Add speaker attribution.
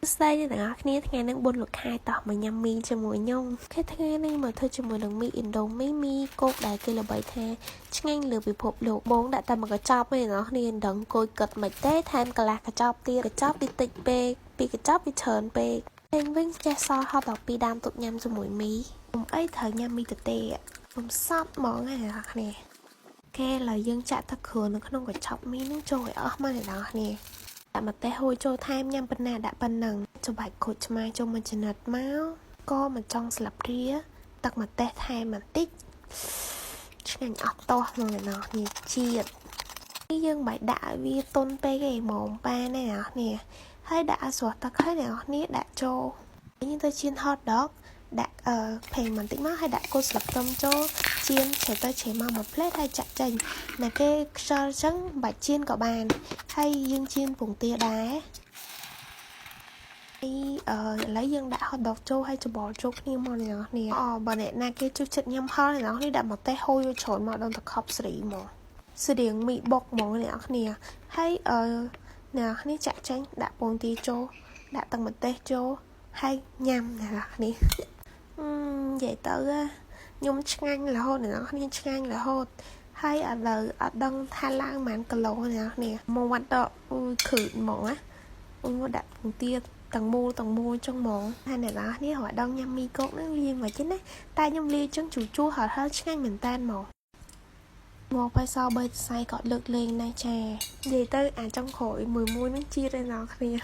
Speaker 1: សួស្តីអ្នកទាំងអស់គ្នាថ្ងៃនេះបុណ្យលោកខែតោះមកញ៉ាំមីជាមួយខ្ញុំគេថ្ងៃនេះមកធ្វើជាមួយនឹងមីឥណ្ឌូមីមីគោកដែលគេល្បីថាឆ្ងាញ់លើពិភពលោកបងដាក់តែមួយកញ្ចប់ទេអ្នកនរគ្នាមិនដឹងគយគិតមិនទេថែមកន្លះកញ្ចប់ទៀតកញ្ចប់វាតិចពេកពីកញ្ចប់វាច្រើនពេកពេញវិញចេះសល់ហត់ដល់ពីដើមទុកញ៉ាំជាមួយមីកុំអីត្រូវញ៉ាំមីទទេកុំសប់ហ្មងណាអ្នកនរគ្នាគេឥឡូវយើងចាក់ទឹកគ្រឿងនៅក្នុងកញ្ចប់មីនឹងចូលឲ្យអស់មកអ្នកនរគ្នាដាក់ម្ទេសហួយចូលថែមញ៉ាំប៉ុណ្ណាដាក់ប៉ុណ្ណឹងច្បាច់ក្រូចឆ្មាចូលមួយចំណិតមកក៏មួយចុងស្លាបព្រាទឹកម្ទេសថែមបន្តិចឆ្ងាញ់អស់តោះមកអ្នកនរគ្នាជាតិនេះយើងមិនបាច់ដាក់ឲ្យវាតុនពេកទេហ្មងប៉ាណាអ្នកនរគ្នាហើយដាក់ឲ្យស្រស់ទឹកហើយអ្នកនរគ្នាដាក់ចូលយើងទៅចៀន hot dog ដាក់អឺប្រេងបន្តិចមកហើយដាក់គល់ស្លឹកខ្ទឹមចូលចៀនឆេទៅឆេមកមួយផ្លេតហើយចាក់ចេញណាគេខ្យល់អញ្ចឹងមិនបាច់ចៀនក៏បានហើយយើងចៀនពងទាដែរហើយអឺឥឡូវយើងដាក់ hot dog ចូលហើយច្របល់ចូលគ្នាមកអ្នកនរគ្នាអូបើអ្នកណាគេចូលចិត្តញ៉ាំហឹរអ្នកនរគ្នាដាក់ម្ទេសហូយច្រើនមកដល់តែខប់ស្រីមកស្រៀងមីបុកហ្មងអ្នកនរគ្នាហើយអឺអ្នកនរគ្នាចាក់ចេញដាក់ពងទាចូលដាក់ទឹកម្ទេសចូលហើយញ៉ាំអ្នកនរគ្នាអឺនិយាយទៅខ្ញុំឆ្ងាញ់រហូតអ្នកនរគ្នាឆ្ងាញ់រហូតហើយឥឡូវអត់ដឹងថាឡើងប៉ុន្មានគីឡូអ្នកនរគ្នាមកវត្តដកអ៊ូខឺតហ្មងណាអូដាក់ពងទាទាំងមូលទាំងមូលចឹងហ្មងហើយអ្នកនរគ្នារកដងញ៉ាំមីកុកហ្នឹងលាយមកចឹងណាតែខ្ញុំលាយចឹងជូរជូរហត់ហល់ឆ្ងាញ់មែនតើហ្មងមកបាយសបីសៃក៏លើកលែងដែរចានិយាយទៅអាចុងក្រោយមួយមួយហ្នឹងជាតិឯអ្នកគ្នា។